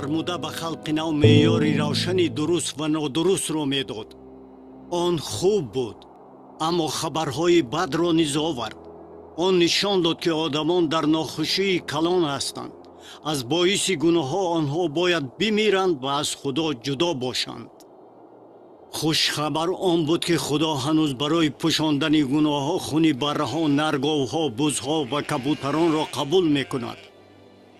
Фармуда ба халқи нав меъёри равшани дуруст ва нодурустро медод. Он хуб буд, аммо хабарҳои бадро низ овард. Он нишон дод, ки одамон дар нохушии калон ҳастанд. Аз боиси гуноҳҳо онҳо бояд бимиранд ва аз Худо ҷудо бошанд. Хушхабар он буд, ки Худо ҳанӯз барои пӯшондани гуноҳҳо хуни барраҳо, нарговҳо, бузҳо ва кабутаронро қабул мекунад.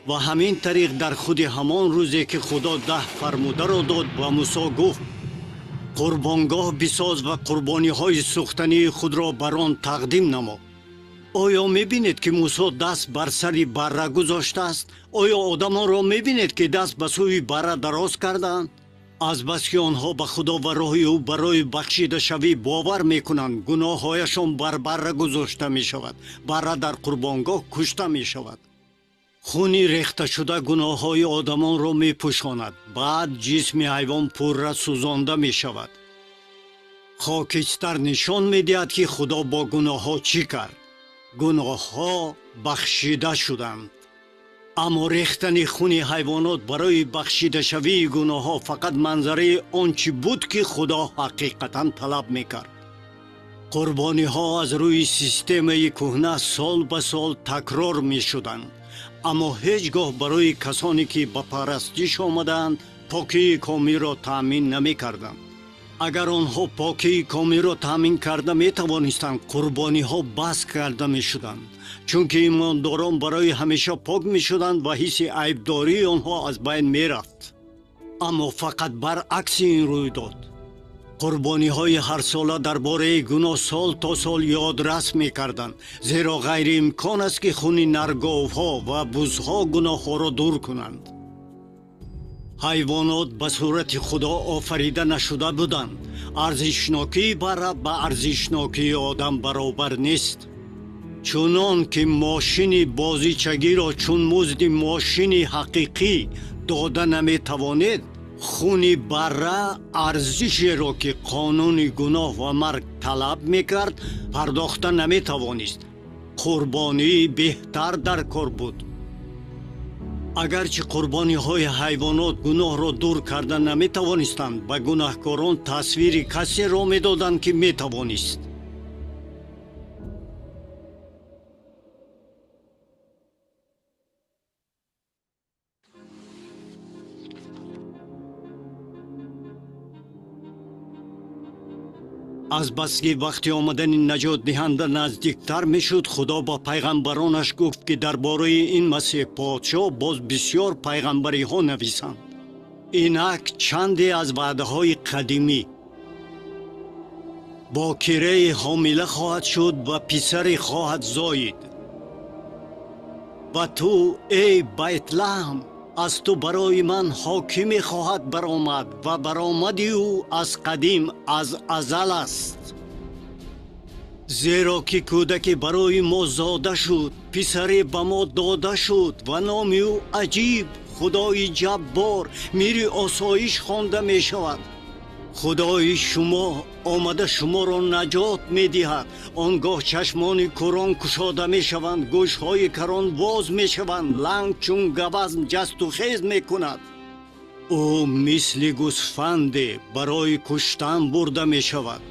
Ва ҳамин тариқ дар худи ҳамон рӯзе, ки Худо 10 фармударо дод, ба Мусо гуфт: қурбонгоҳ бисоз ва қурбониҳои сӯхтании худро бар он тақдим намо. Оё мебинед, ки Мусо даст бар сари барра гузоштааст? Оё одамонро мебинед, ки даст ба сӯи барра дароз кардаанд? Азбаски онҳо ба Худо ва роҳи ӯ барои бахшидашавӣ бовар мекунанд, гуноҳҳояшон бар барра гузошта мешавад. Барра дар қурбонгоҳ кушта мешавад. Хуни рехташуда гуноҳҳои одамонро мепӯшонад. Баъд ҷисми ҳайвон пурра сӯзонда мешавад. Хокистар нишон медиҳад, ки Худо бо гуноҳҳо чӣ кард. Гуноҳҳо бахшида шуданд. Аммо рехтани хуни ҳайвонот барои бахшидашавии гуноҳҳо фақат манзараи он чӣ буд, ки Худо ҳақиқатан талаб мекард. Қурбониҳо аз рӯи системаи кӯҳна сол ба сол такрор мешуданд, аммо ҳеҷ гоҳ барои касоне, ки ба парастиш омадаанд, покии комилро таъмин намекарданд. Агар онҳо покии комилро таъмин карда метавонистанд, қурбониҳо бас карда мешуданд, чунки имондорон барои ҳамеша пок мешуданд ва ҳисси айбдории онҳо аз байн мерафт. Аммо фақат баръакси ин рӯй дод. Қурбониҳои ҳарсола дар бораи гуноҳ сол то сол ёдрас мекарданд, зеро ғайриимкон аст, ки хуни нарговҳо ва бузҳо гуноҳҳоро дур кунанд. Ҳайвонот ба сурати Худо офарида нашуда буданд. Арзишнокии барра ба арзишнокии одам баробар нест. Чунон ки мошини бозичагиро чун музди мошини ҳақиқӣ дода наметавонед, хуни барра арзишеро, ки қонуни гуноҳ ва марг талаб мекард, пардохта наметавонист. Қурбонии беҳтар дар кор буд. Агарчи қурбониҳои ҳайвонот гуноҳро дур карда наметавонистанд, ба гунаҳкорон тасвири касеро медоданд, ки метавонист. Азбаски вақти омадани наҷотдиҳанда наздиктар мешуд, Худо ба пайғамбаронаш гуфт, ки дар бораи ин Масеҳ подшоҳ боз бисёр пайғамбариҳо нависанд. Инак чанде аз ваъдаҳои қадимӣ. Бокираи ҳомила хоҳад шуд ва писаре хоҳад зоид. Ва ту, эй Байтлаҳм, аз ту барои ман ҳокиме хоҳад баромад ва баромади ӯ аз қадим, аз азал аст. Зеро ки кӯдаке барои мо зода шуд, писаре ба мо дода шуд ва номи ӯ аҷиб, Худои Ҷаббор, мири осоиш хонда мешавад. Худои шумо омада шуморо наҷот медиҳад. Он гоҳ чашмони кӯрон кушода мешаванд, гӯшҳои карон боз мешаванд, ланг чун гавазм ҷасту хез мекунад. Ӯ мисли гӯсфанде барои куштан бурда мешавад.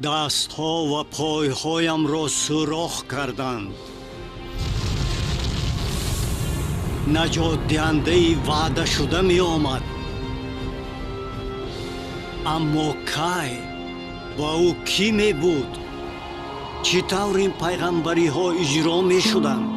Дастҳо ва пойҳоямро сӯрох карданд. Наҷотдиҳандаи ваъдашуда меомад. Аммо кай ва ӯ кӣ мебуд? Чӣ тавр ин пайғамбариҳо иҷро мешуданд?